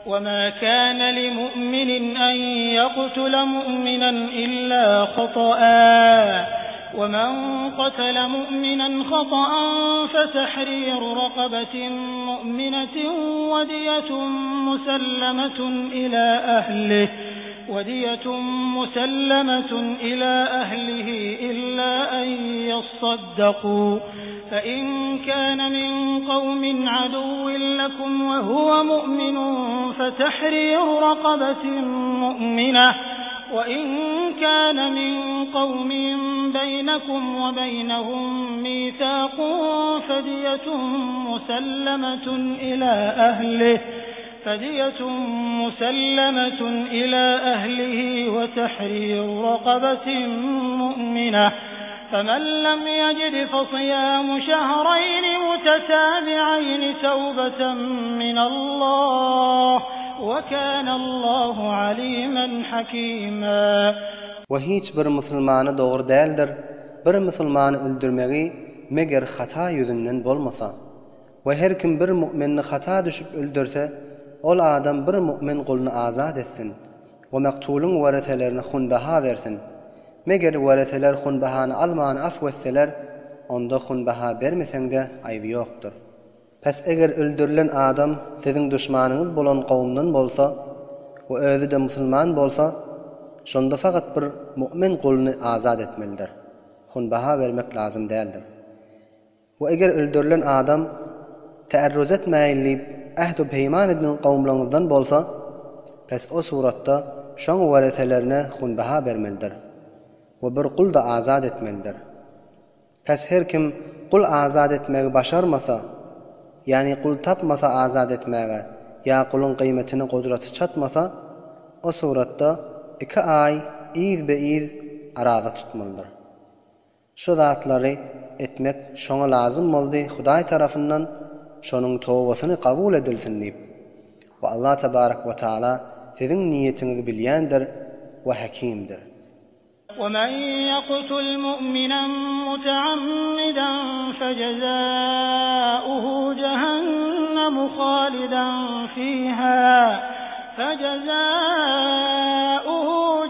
وما كان لمؤمن أن يقتل مؤمنا إلا خطأ ومن قتل مؤمنا خطأ فتحرير رقبة مؤمنة ودية مسلمة إلى أهله ودية مسلمة إلى أهله إلا أن يصدقوا فإن كان من قوم عدو لكم وهو مؤمن فتحرير رقبة مؤمنة وإن كان من قوم بينكم وبينهم ميثاق فدية مسلمة إلى أهله فدية مسلمة إلى أهله وتحرير رقبة مؤمنة فمن لم يجد فصيام شهرين متتابعين توبة من الله وكان الله عليما حكيما We hiç bir musulmana dogry däldir bir musulmany öldürmegi meger hata ýüzünden bolmasa. We her kim bir mu'minni hata düşüp öldürse, ol adam bir mu'min guluny azat etsin we maktulyň wereselerine hunbaha bersin. Meger wereseler hunbahany alman afw etseler, onda hunbaha bermeseň-de aýby ýokdur. Pes eger öldürilen adam siziň duşmanyňyz bolan kowumdan bolsa we özi-de musulman bolsa, şonda fakat bir mu'min guluny azat etmelidir. Hunbaha bermek lazym däldir. We eger öldürilen adam, Täerruz etmäýin diýip, ähd-u-peýman eden kowumlaryňyzdan bolsa, pes o suratda şoň wereselerine hunbaha bermelidir we bir gul-da azat etmelidir. Pes her kim gul azat etmegi başarmasa, ýagny gul tapmasa azat etmäge ýa guluň gyýmatyna gudraty çatmasa, o suratda iki aý yzbe-yz araza tutmalydyr. Şu zatlary etmek şoňa lazym boldy Hudaý tarapyndan şonuň tobasyny kabul edilsin diýip. We Allah tebarek we taala siziň niýetiňizi bilýändir we Hekimdir. ومن يقتل مؤمنا متعمدا فجزاؤه جهنم خالدا فيها فجزاؤه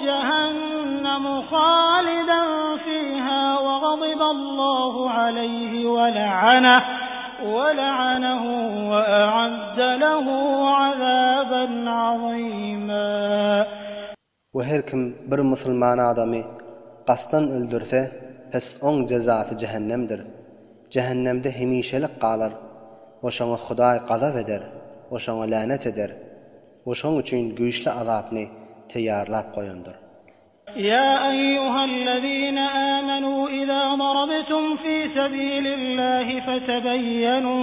جهنم خالدا فيها وغضب الله عليه ولعنه ولعنه وأعد له عذابا عظيما. We her kim bir musulman adamy gasdan öldürse, pes oň jezasy jähennemdir. Jähennemde hemişelik galar we şoňa Hudaý gazap eder we şoňa länet eder we şoň üçin güýçli azapny teýýarlap goýandyr. Ýa eýýuhellezine âmenû izâ darabtum fî sebîlillâhi fetebeýyenû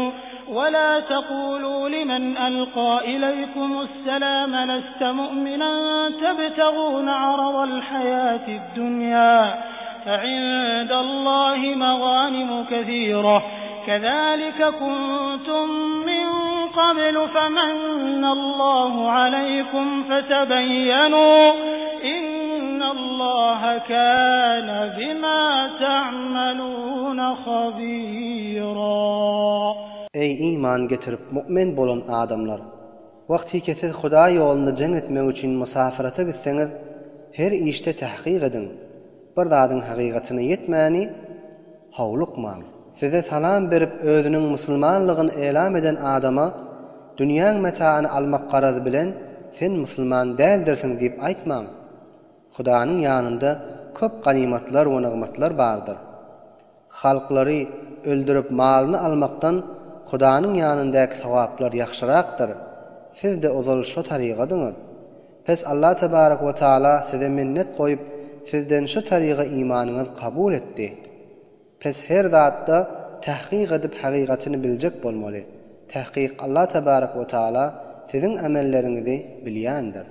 ve lâ teqûlû limen elqâ ileykumusselâme leste mu'minen tebtegûne aradal hayâti'd-dunyâ fe'indallâhi megânimu kesîreh kezâlike kuntum min qablu femennallâhu aleykum fetebeýyenû innallaha kâne bimâ te'melûne habîrâ. Eý, iman getirip, mu'min bolan adamlar! Wagtyke siz Hudaý ýolunda jeň etmek üçin musafyrata gitseňiz, her işde tahkyk ediň, bir zadyň hakykatyna ýetmäni howlukmaň. Size salam berip özüniň musulmanlygyny elam eden adama dünýäň metaany almak garazy bilen sen musulman däldirsiň diýip aýtmaň. Hudanyň ýanynda köp ganymatlar we nygmatlar bardyr. Halklary öldürip malyny almakdan Hudanyň ýanyndaky sogaplar ýagşyrakdyr. Siz-de ozal şo tarygadyňyz. Pes Allah tebarek we taala size minnet goýup sizden şu taryga imanyňyz kabul etdi. Pes her zatda tahkyk edip hakykatyny biljek bolmaly. Tahkyk Allah tebarek we taala siziň amelleriňizi bilýändir.